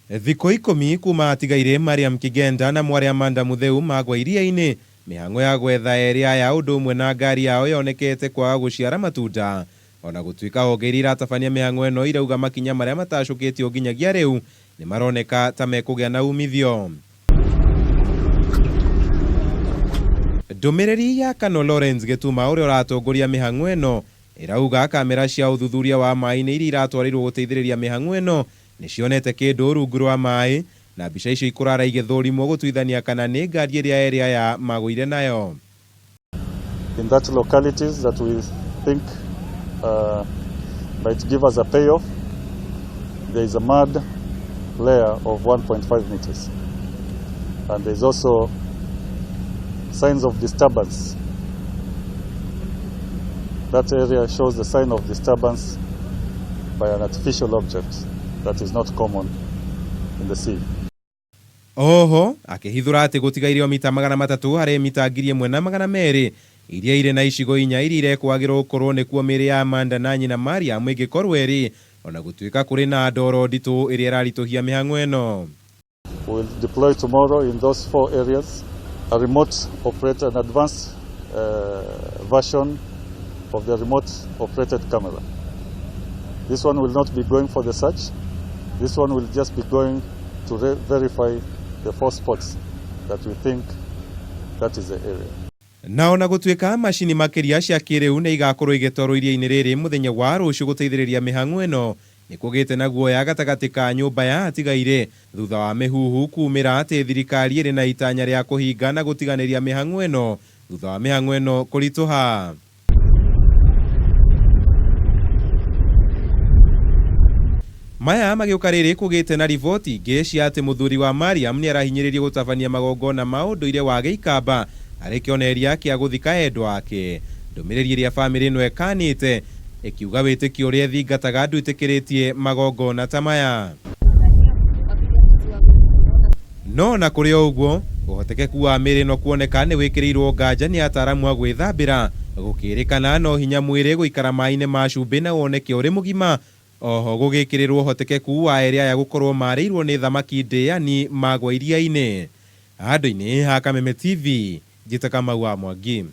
Thikũ 10 kuma atigairĩ Mariam Kigenda na mwarĩ Amanda Mutheu magwa iria-inĩ, mĩhang'o ya gwetha erĩ aya ũndũ ũmwe na ngari yao yonekete kwaga gũciara matunda. Ona gũtuĩka honge iria iratabania mĩhang'o ĩno irauga makinya marĩa matacũkĩtio nginyagia rĩu nĩ maroneka ta mekũgĩa na umithio. Ndũmĩrĩri ya Colonel Lawrence Gĩtuma ũrĩa ũratongoria mĩhang'o ĩno ĩrauga kamera cia ũthuthuria wa maĩ-inĩ iria iratwarĩirwo gũteithĩrĩria mĩhang'o ĩno nĩ cionete kĩndũ rungu rwa maĩ na mbica icio ikũrara igĩthũrimwo gũtuithania kana nĩ ngari ĩrĩa erĩ aya magũire nayo. In that localities that we think might give us a payoff, there is a mud layer of 1.5 meters. And there's also signs of disturbance. That area shows the sign of disturbance by an artificial object that is not common in the sea. Oho akĩhithũra atĩ gũtigairio mita 300 harĩ mita 1,200 iria irĩ na icigo 4 iria irekwagĩrwo gũkorwo nĩkuo mĩĩrĩ ya Amanda na nyina Mariam ĩngĩkorwo ĩrĩ, ona gũtuĩka kũrĩ na ndoro nditũ ĩrĩa ĩraritũhia mĩhang'o ĩno. We will deploy tomorrow in those 4 areas a remote operated, an advanced version of the remote operated camera. This one will not be going for the search. This one will just be going to verify the 4 spots that we think that is the area. Na ona gũtuĩka macini makĩria cia kĩrĩu nĩ igakorwo igĩtwarwo iria-inĩ rĩrĩ mũthenya wa rũciũ gũteithĩrĩria mĩhang'o ĩno, nĩ kũgĩte na guoya gatagatĩ ka nyũmba ya atigairĩ thutha wa mĩhuhu kumĩra atĩ thirikari ĩrĩ na itanya rĩa kũhinga na gũtiganĩria mĩhang'o ĩno thutha wa mĩhang'o ĩno kũritũha. Maya magĩũka rĩrĩ kũgĩte na riboti ingĩ cia atĩ mũthuri wa Mariam nĩ arahinyĩrĩrio gũtabania magongona ma ũndũire wa Gĩikamba arĩ kĩonereria kĩa gũthika endwa ake. Ndũmĩrĩri ĩrĩa bamĩrĩ ĩno ĩkanĩte ĩkiuga wĩtĩkio ũrĩa ĩthingataga ndwĩtĩkĩrĩtie magongona ta maya. No na kũrĩ o ũguo, ũhotekeku wa mĩĩrĩ ĩno kuoneka nĩ wĩkĩrĩirwo nganja nĩ ataaramu a gwĩthambĩra, gũkĩrĩkana no hinya mwĩrĩ gũikara maĩ-inĩ ma cumbĩ na woneke ũrĩ mũgima. Oho gũgĩkĩrĩrwo ũhotekeku wa erĩ aya gũkorwo marĩirwo nĩ thamaki ndĩani magwa iria-inĩ. Handũ-inĩ ha Kameme TV, njĩta Kamau wa Mwangi.